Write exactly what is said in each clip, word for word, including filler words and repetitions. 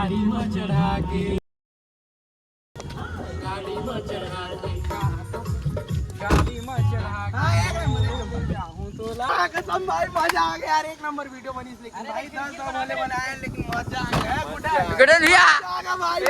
गाड़ी में चढ़ा के, गाड़ी में चढ़ा के, गाड़ी में चढ़ा के। हाँ, एक नंबर, एक नंबर। हूँ तो ला कसम भाई, मजा आ गया यार, एक नंबर वीडियो बनी इसलिए। अरे भाई, दस दम वाले बनाए, लेकिन मजा आ गया। गुड्डा। गुड्डा भैया। मजा आ गया भाई।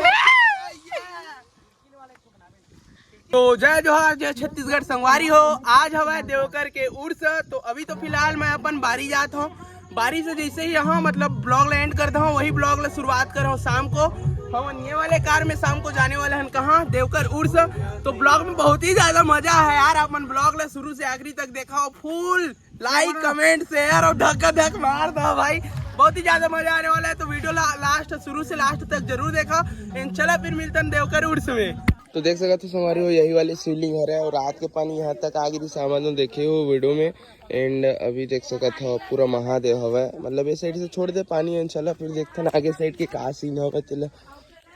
तो जय जोहार, जय छत्तीसगढ़ संगवारी हो। आज हवय देवकर के उर्स। तो अभी तो फिलहाल मैं अपन बारी जात हूँ। बारी से जैसे ही यहाँ मतलब ब्लॉग ला एंड करता हूँ, वही ब्लॉग ला शुरुआत कर हूँ शाम को। हम ये वाले कार में शाम को जाने वाले हैं कहाँ, देवकर उर्स। तो ब्लॉग में बहुत ही ज्यादा मजा है यार। अपन ब्लॉग ला शुरू से आखिरी तक देखा हो, फुल लाइक कमेंट शेयर और धक्का धक मार दो भाई। बहुत ही ज्यादा मजा आने वाला है। तो वीडियो ला, लास्ट शुरू से लास्ट तक जरूर देखा। एंड चला फिर मिलते हैं देवकर उर्स में। तो देख सकत हो संगवारी हो, यही वाले शिवलिंग हरे और रात के पानी यहाँ तक आ गिरी, सामान तो देखे हो वीडियो में। एंड अभी देख सकत हो पूरा महादेव हवय, मतलब ये साइड से छोड़ दे पानी। एंड चला फिर देखथन आगे साइड के का सीन हवय तेला।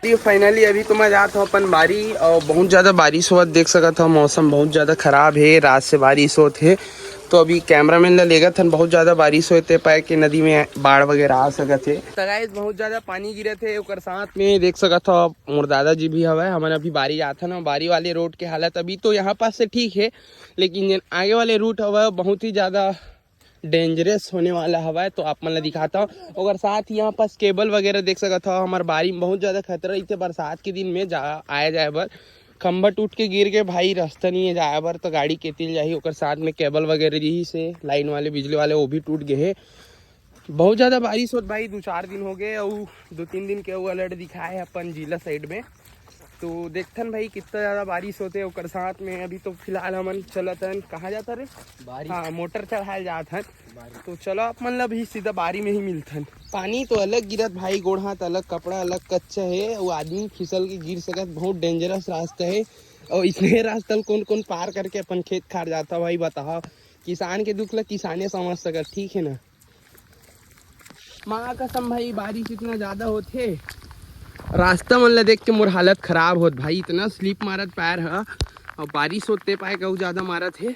ये फाइनली अभी तो मैं जात हूँ अपन बारी और बहुत ज्यादा बारिश होवत देख सकत हो, मौसम बहुत ज्यादा खराब है, रात से बारिश होत है। तो अभी कैमरामैन ला लेगत हन, बहुत ज्यादा बारिश होए ते पाए के नदी में बाढ़ वगैरह आ सकत है। तो गाइस बहुत ज्यादा पानी गिरत है, ओकर साथ में देख सकत हो मोर दादाजी भी हवय। हमन अभी बारी जाथन, बारी वाले रोड के हालत अभी तो यहाँ पास से ठीक है, लेकिन जेन आगे वाले रूट हवय बहुत ही ज्यादा डेंजरस होने वाला हवय। तो आप मन ला दिखाता हूँ, ओकर साथ ही यहाँ पास केबल वगैरह देख सकत हो। हमार बारी में बहुत ज्यादा खतरा रहिथे बरसात के दिन में जा आए जाए बर। खंभा टूट के गिर के भाई, रास्ता नहीं है जाए बर, तो गाड़ी केतिल जाही। ओकर साथ में केबल वगैरह रही से लाइन वाले, बिजली वाले, वो भी टूट गए है। बहुत ज्यादा बारिश होत भाई, दो चार दिन हो गए, अउ दो तीन दिन के वो अलर्ट दिखाए है अपन जिला साइड में। तो देखथन भाई कितना ज्यादा बारिश होते, ओकर साथ में अभी तो फिलहाल हमन चलत हन, कहाँ जाता रे? बारी। हाँ, मोटर चढ़ाए जात हन। बारी। तो चलो आप मन ला भी सीधा बारी में ही मिलथन। पानी तो अलग गिरत भाई, गोड़ हाथ अलग, कपड़ा अलग कच्चा है, वो आदमी फिसल के गिर सकत, बहुत डेंजरस रास्ता है। और इसने रास्ता ल कौन कौन पार करके अपन खेत खार जाता भाई बताओ, किसान के दुख ला किसाने समझ सकत, ठीक है ना? माँ कसम भाई, बारिश इतना ज्यादा होथे, रास्ता मन ला देख के मोर हालत खराब होत भाई, इतना स्लिप मारत पैर ह। और बारिश होते पाए कहू ज्यादा मारत हे।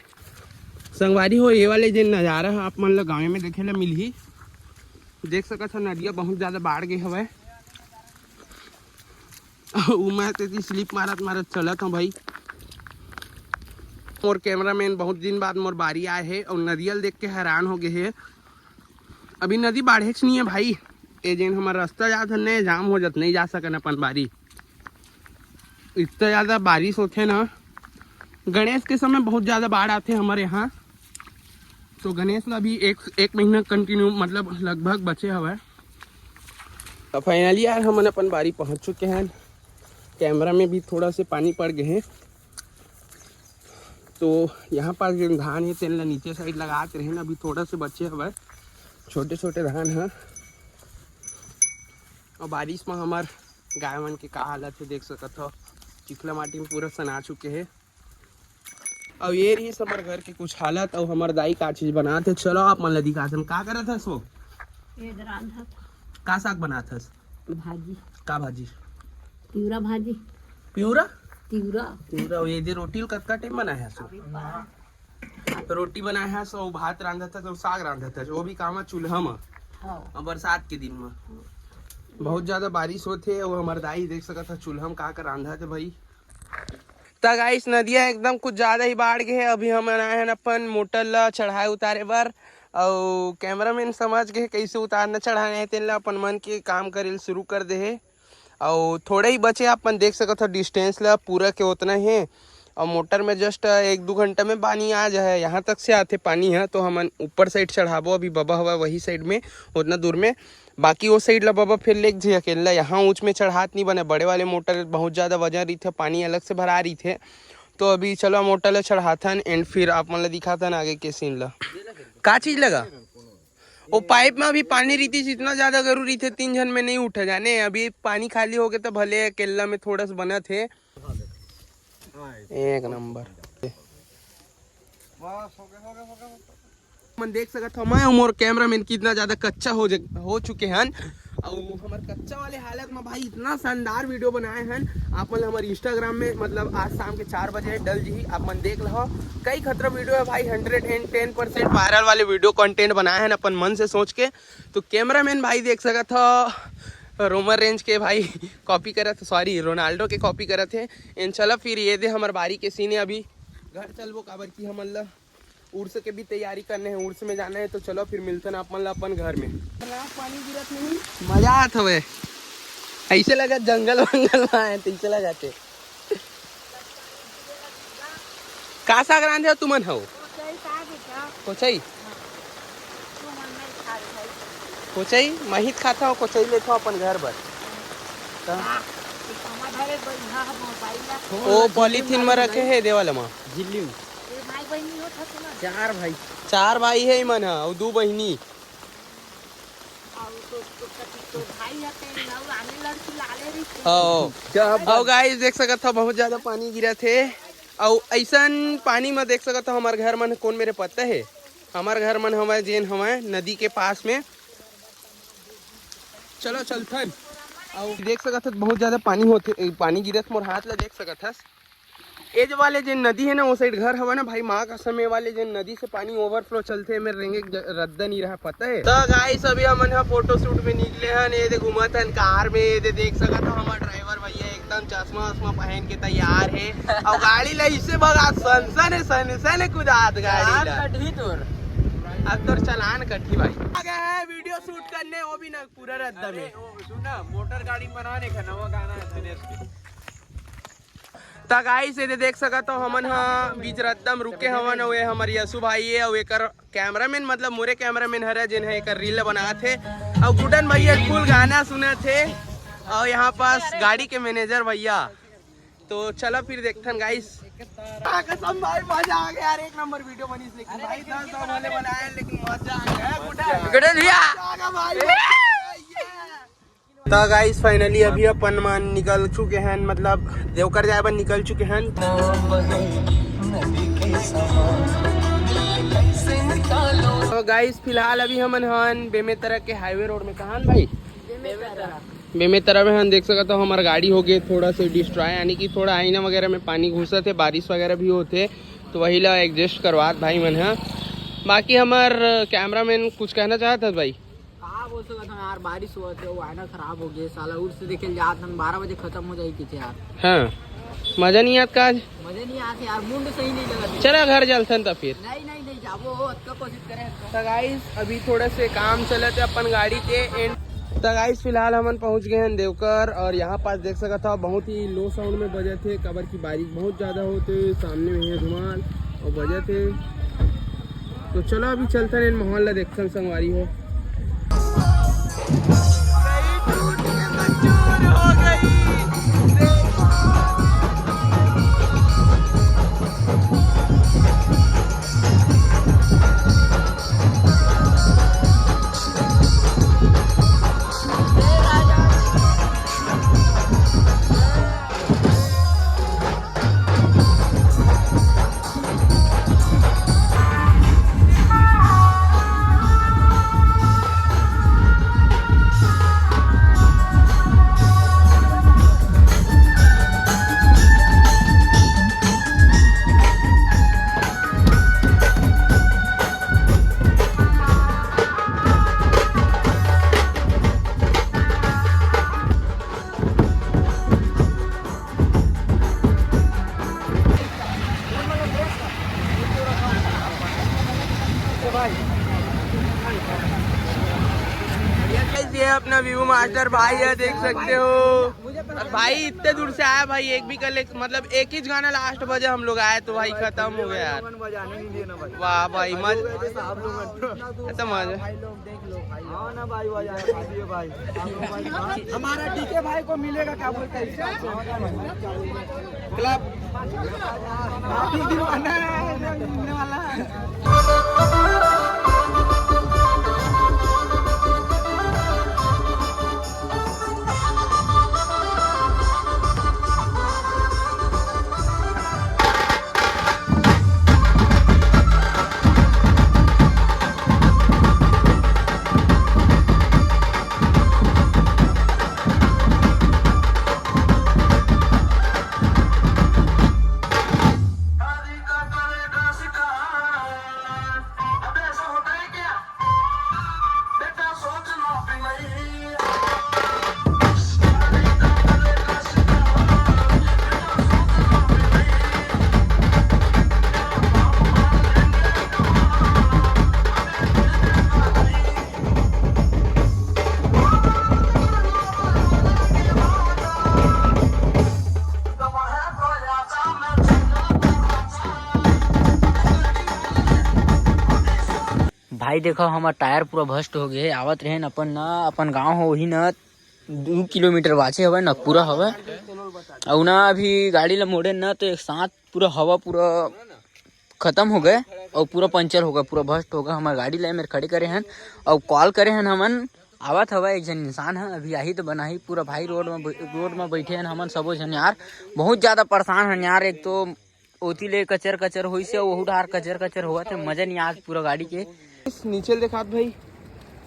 संगवारी हो, ये वाले जे नजारा ह आप मन ला गाँव में देखे ला मिलही। देख सकत हो नदिया बहुत ज्यादा बाढ़ गए हवय। उ मैं तेती स्लिप मारत मारत चलत हूँ भाई। मोर कैमरामैन बहुत दिन बाद मोर बारी आए हे और नदिया ल देख के हैरान हो गए हे। अभी नदी बाढ़ेच नहीं है भाई, ये जेन हमार रास्ता जात है नए जाम हो जात, नहीं जा सकन अपन बारी। इतना ज्यादा बारिश होथे ना, गणेश के समय बहुत ज्यादा बाढ़ आथे हमारे यहाँ। तो गणेश ला भी एक एक महीना कंटिन्यू मतलब लगभग बचे हवय। तो फाइनली यार हमन अपन बारी पहुँच चुके हैं। कैमरा में भी थोड़ा से पानी पड़ गए हैं। तो यहाँ पास जो धान है तेन ला नीचे साइड लगात रहे ना, अभी थोड़ा से बचे हवय छोटे छोटे धान ह। और बारिश में हमार गाय मन के का हालत है देख सकत हो, चिखला माटी में पूरा सना चुके हैं। अब ये रही हमर घर के कुछ हालत, और हमर दाई का चीज बनात हे। चलो आप मन ला दिखात हन, का करत हस वो? ये रांधत। का साग बनात हस? भाजी। का भाजी? तिवरा भाजी। पिवरा? तिवरा। तिवरा, ये दे रोटी ल कतका टाइम बनाए हस? अभी पा- रोटी बनाए हस, और भात रांधत हस, और साग रांधत हस, वो भी कामा चूल्हा म। हाँ। और बरसात के दिन म बहुत ज्यादा बारिश होथे, और हमर दाई देख सकत ह चूल्हा म का का रांधत हे भाई। त गाइस, नदिया एकदम कुछ ज्यादा ही बाढ़ गए हे। अभी हमन आए हन अपन मोटर ला चढ़ाए उतारे बर, अउ कैमरामैन समझ गए कइसे उतारना चढ़ाना है, तेन ला अपन मन के काम करे ल शुरू कर दे हे। अउ थोड़ा ही बचे, अपन देख सकत हो डिस्टेंस ला पूरा के उतना हे। अउ मोटर में जस्ट एक दो घंटा में पानी आ जाए, यहाँ तक से आथे पानी ह, तो हमन ऊपर साइड चढ़ाबो, अभी बबा हवा वही साइड में, उतना दूर में। बाकी वो साइड ला बबा फिर लेग जी अकेला, यहाँ ऊँच में चढ़ात नहीं बने, बड़े वाले मोटर बहुत ज्यादा वजन रहिथे, पानी अलग से भरा रहिथे। तो अभी चलो मोटर ला चढ़ाथन एंड फिर आप मन ला दिखाथन आगे के सीन ला। का चीज लगा? वो पाइप में अभी पानी रहितिस, इतना ज्यादा गरू रहिथे, तीन झन में नहीं उठे जाने। अभी पानी खाली हो गए तो भले अकेला में थोड़ा सा बनत हे। एक नंबर। मन देख सकत हो, मैं अउ मोर कैमरामैन कितना ज्यादा कच्चा हो ज-, हो चुके हन। अउ हमर कच्चा वाले हालत में भाई इतना शानदार वीडियो बनाए हन। आप मन हमर Instagram में, मतलब, आज शाम के चार बजे डल जी, आप मन देख लो। कई खतरा वीडियो है भाई, hundred and ten percent viral वाले वीडियो कंटेंट बनाए हन अपन मन से सोच के। तो कैमरामैन भाई देख सकत हो, रोमर रेंज के भाई कॉपी करत, सॉरी, रोनाल्डो के कॉपी करत हे। एन चला फिर ये दे हमर बारी के सीन हे। अभी घर चलबो, काबर कि हमन ला उर्स के भी तैयारी करने हे, उर्स में जाना हे। तो चलो फिर मिलथन आप मन ला अपन घर में। पानी गिरत नहीं, मजा आत हवे, ऐसे लगत जंगल वंगल में आए तैसे लगत हे। का साग रांधे हो तुमन हो? कोचई साग हे का? कोचई? हाँ। तुमन नहीं खा रहे भाई। कोचई? महित खाता हो, कोचई लेथो अपन घर बर। त? हाँ, ये कमा धरे बइहा ह मोबाइल ला। ओ पॉलीथीन में रखे हे देवाल म। झिल्ली में। ये भाई बहिनी होत हस ना? चार भाई। चार भाई हे इमन ह, अउ दू बहिनी। अउ तो, तो, तो, तो भाई हते, अउ आने लड़की लाले रही। हाँ। क्या बात? अउ गाइस देख सकत हो बहुत ज्यादा पानी गिरत हे। अउ ऐसन पानी में देख सकत हो हमर घर मन कोन मेरे पता हे। हमर घर मन हवय जेन हवय नदी के पास में। चलो चलथन। अउ देख सकत हस बहुत ज्यादा पानी होथे, ए, पानी गिरत मोर हाथ ला देख सकत हस। ए जो वाले जेन नदी हे ना, वो साइड घर हवय ना भाई, माँ कसम, ए वाले जेन नदी से पानी ओवरफ्लो चलथे, मेरे रेंगे ज-, रद्दा नहीं रहा, पता है। तो गाइस, अभी हमन ह फोटो शूट में निकले हन, ये दे घूमत हन कार में, ये दे देख सकत हो हमर ड्राइवर भैया एकदम चश्मा वश्मा पहन के तैयार हे, और गाड़ी ला इसे भगा सन सन सन सन कुदात गाड़ी चालान ला। कटही तोर। अब तोर चालान कटही भाई। आ गए हैं वीडियो शूट करने, वो भी ना पूरा रद्दा में। सुन ना, मोटर गाड़ी बनाने का नवा गाना है दिनेश के। त गाइस, ये दे देख सकत हो, हमन ह बीच रद्दा म रुके हवन, अउ ये हमर यसु भाई हे, अउ एकर कैमरामैन, मतलब मोरे कैमरामैन हरे, जेन ह एकर रील बनात हे, अउ गुडन भैया फुल गाना सुनत हे, अउ यहाँ पास गाड़ी के मैनेजर भैया। तो चलो फिर देखथन गाइस। आ, कसम भाई, मजा आ गया यार, एक नंबर वीडियो बनी, लेकिन भाई दस दस वाले बनाए, लेकिन मजा आ गया गुडन। गुडन भैया। मजा आ गया भाई, मजा आ गया। तो गाइस, फाइनली अभी अपन मन निकल चुके हैं, मतलब देवकर जाए बर निकल चुके हैं। तो गाइस, फिलहाल अभी हमन हन बेमेतरा के हाईवे रोड में। कहाँ हन भाई? बेमेतरा में हन। देख सकत हो हमार गाड़ी हो गए थोड़ा से डिस्ट्रॉय, यानी कि थोड़ा आईना वगैरह में पानी घुसत हे, बारिश वगैरह भी होत हे, तो वही ला एडजस्ट करवात भाई मन ह। बाकी हमार कैमरामैन कुछ कहना चाहत हस भाई? का बोल सकत हन यार, बारिश होवत हे, वो आईना खराब हो गए साला, उर्स देखे ल जात हन, बारह बजे खत्म हो जाई किथे यार। हाँ, मजा नहीं आत का आज? मजा नहीं आत यार, मूड सही नहीं लगत हे। चला घर चलथन त फिर। नहीं, नहीं, नहीं जाबो, अतका कोशिश करे। तो गाइस, अभी थोड़ा से काम चलत हे अपन गाड़ी के एंड। तो गाइस, फिलहाल हमन पहुंच गए हैं देवकर, और यहाँ पास देख सकत हो बहुत ही लो साउंड में बजत हे, काबर की बारिश बहुत ज्यादा होत हे, सामने में है धुआं और बजत हे। तो चलो अभी चलथन, इन माहौल ला देखथन संगवारी हो। ये अपना व्यू मास्टर भाई है, देख सकते हो। और भाई इतने दूर से आया भाई, एक भी कलेक्ट, मतलब एक ही गाना लास्ट बजे हम लोग आए तो भाई खत्म हो गया यार। बजाने नहीं दिए ना भाई। वाह भाई, मज- साहब लोग हैं। ऐसा मजा। भाई लोग देख लो भाई। हाँ ना भाई, बजाने दिए भाई। हमारा डीके भाई को मिलेगा, क्या बोलते हैं, क्लब। काफी दीवाना है, मिलने वाला है। देखो, हमर टायर पूरा भस्ट हो गए हे। आवत रहेन अपन ना, अपन गांव हो, वही ना दू किलोमीटर बाचे हवय ना, पूरा हवय। अउ ना अभी गाड़ी ला मोड़े ना, तो एक साथ पूरा हवा पूरा खत्म हो गए अउ पूरा पंचर हो गए, पूरा भस्ट हो गए। हमर गाड़ी ला मेर खड़े करे हन अउ कॉल करे हन हमन। आवत हवय एक झन इंसान ह, अभी आही तो बनाही। पूरा भाई रोड में बै-, रोड में बैठे हन हमन सबो झन यार। बहुत ज्यादा परेशान हन यार। एक तो ओती ले कचर कचर होइस हे, ओहू डार कचर कचर होवत हे। मजा नहीं आज पूरा गाड़ी के। इस नीचे ले देखात भाई,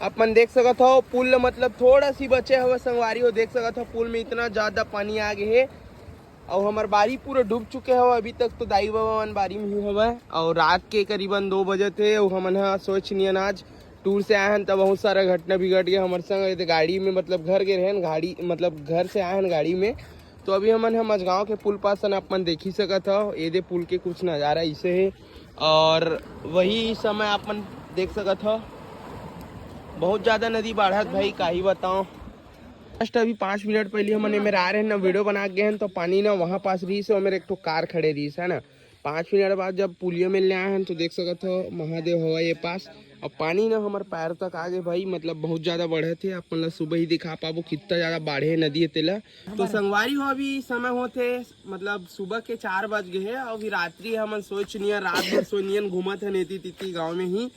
आप मन देख सकत हो पुल ल, मतलब थोड़ा सी बचे हवय संगवारी हो। देख सकत हो पुल में इतना ज्यादा पानी आ गए हे अउ हमर बारी पूरा डूब चुके हवय। अभी तक तो दाई बाबा मन बारी में ही हवय अउ रात के करीबन दो बजे थे अउ हमन ह सोच नियन आज टूर से आए हन, तब बहुत सारा घटना बिगड़ गया हमर संग। ये गाड़ी में, मतलब घर गे रहेन गाड़ी, मतलब घर से आए हन गाड़ी में। तो अभी हमन ह मझगांव के पुल पास हन, आप मन देख ही सकत हो। ये दे पुल के कुछ नज़ारा इसे हे अउ वही समय आप मन देख सकत हो, बहुत ज्यादा नदी बाढ़त भाई, काही बताओ। जस्ट अभी पाँच मिनट पहले हमन एमेर आ रहे हैं ना, वीडियो बना के गए हैं, तो पानी ना वहाँ पास रही से, ओमेर एक ठो कार खड़े रही से, है ना। पाँच मिनट बाद जब पुलिया में ले आए हैं, तो देख सकत हो महादेव हवा ये पास। अब पानी ना हमर पैर तक आ गए भाई, मतलब बहुत ज्यादा बढ़त हे। आप मन ला सुबह ही दिखा पाबो कितना ज्यादा बाढ़े हे नदी हे तेला। तो संगवारी हो, अभी समय होत हे, मतलब सुबह के चार बज गए हे। अभी रात्रि हमन सोच नियन, रात भर सोच नियन घूमत हे नेती तीती गाँव में ही।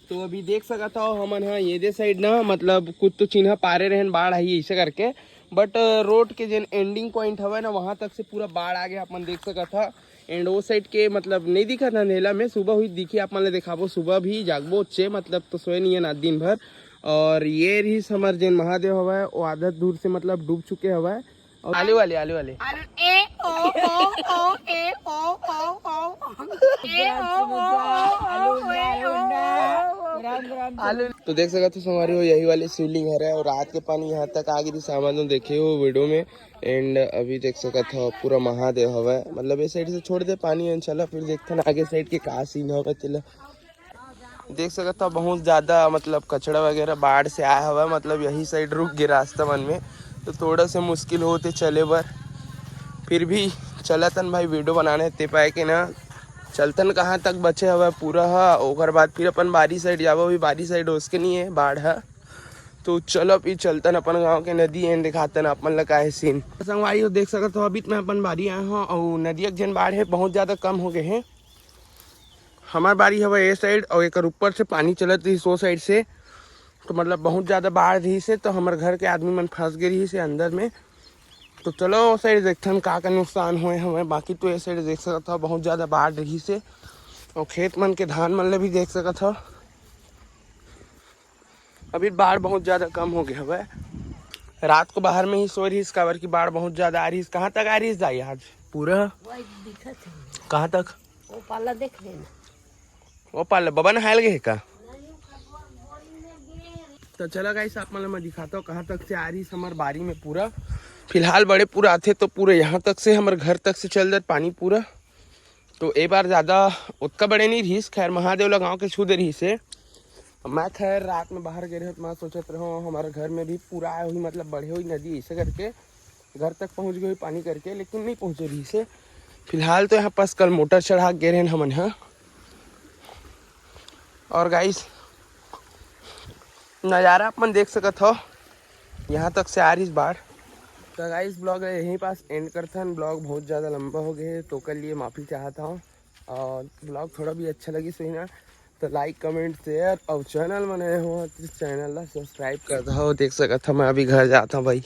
तो अभी देख सकत हो हमन ह ये दे साइड ना, मतलब कुछ तो चिन्हा पारे रहन बाढ़ आई ऐसे करके, बट रोड के जेन एंडिंग पॉइंट हवय ना, वहाँ तक से पूरा बाढ़ आ गया, अपन देख सकत ह। एंड वो साइड के मतलब नहीं दिखत अंधेला में, सुबह हुई दिखी, आप मन ले दिखाबो। सुबह भी जागबो चे, मतलब तो सोए नहीं है ना दिन भर। और ये रहीस हमर जेन महादेव हवय, वो आधा दूर से मतलब डूब चुके हवय। और आलू वाले, आलू वाले। आलू, ए, ओ, ओ, ओ, ए, ओ, ओ, ओ, ए, ओ, ओ, ओ, ओ, ए, ओ, ओ, ओ, ओ। आलू। तो देख सकत हो संगवारी हो, यही वाली शिवलिंग हरे और रात के पानी यहाँ तक आ गिरी, सामान तो देखे हो वीडियो में। एंड अभी देख सकत हो पूरा महादेव हवय, मतलब ये साइड से छोड़ दे पानी, एंड चला फिर देखथन आगे साइड के का सीन हवय तेला। देख सकत हो बहुत ज्यादा मतलब कचरा वगैरह बाढ़ से आया हवय, मतलब यही साइड रुक गे रास्ता मन में, तो थोड़ा से मुश्किल होते चले बर। फिर भी चलतन भाई, वीडियो बनाने ते पाए के ना, चलतन कहाँ तक बचे हवय पूरा ह, ओकर बाद फिर अपन बारी साइड जाबो। अभी बारी साइड ओसके नहीं है बाढ़ ह, तो चलो अभी चलतन अपन गांव के नदी एंड दिखातन आप मन ला का है सीन। संगवारी हो देख सकत हो, अभी तो मैं अपन बारी आया हूँ और नदिया के जेन बाढ़ है बहुत ज्यादा कम हो गए हैं। हमार बारी हवय ए साइड और एकर ऊपर से पानी चलत रहिस ओ साइड से, तो मतलब बहुत ज्यादा बाढ़ रहिस हे, तो हमर घर के आदमी मन फंस गए रहिस हे अंदर में। तो चलो ओ साइड देखथन का का नुकसान होए हवय। बाकी तो ए साइड देख सकत हो बहुत ज्यादा बाढ़ रहिस हे और खेत मन के धान मन ले भी देख सकत हो। अभी बाढ़ बहुत ज्यादा कम हो गए हवय। रात को बाहर में ही सोए रहिस, काबर की बाढ़ बहुत ज्यादा आ रहिस। कहाँ तक आ रहिस दाई आज? पूरा वही दिखत है। कहाँ तक? वो पाला देख लेना। वो पाला बबा नहायल गए का? तो चला गाइस, आप मन ल मैं दिखाता हूँ कहाँ तक से आ रहिस हमर बारी में पूरा। फिलहाल बड़े पूरा आथे तो पूरा यहाँ तक से हमर घर तक से चल जात पानी पूरा। तो ए बार ज्यादा ओतका बड़े नहीं रहिस, खैर महादेव ला गाँव के छू दे रहिस हे। मैं खैर रात में बाहर गए रहे तो मैं सोचत रहो हमारे घर में भी पूरा आए हुई, मतलब बढ़े हुई नदी ऐसे करके घर तक पहुँच गई पानी करके, लेकिन नहीं पहुँचे रहिस हे। फिलहाल तो यहाँ पास कल मोटर चढ़ा के गए रहे हमन ह। और गाइस, नज़ारा आप मन देख सकत हो, यहाँ तक से आ रहिस बाढ़। तो गाइस, ब्लॉग यहीं पास एंड करथन। ब्लॉग बहुत ज़्यादा लंबा हो गए, तो कर लिए माफ़ी चाहता हूँ। और ब्लॉग थोड़ा भी अच्छा लगी सही ना, तो लाइक, कमेंट, शेयर और चैनल में नए हो तो चैनल ला सब्सक्राइब कर दो। देख सकत हो, मैं अभी घर जाता हूँ भाई।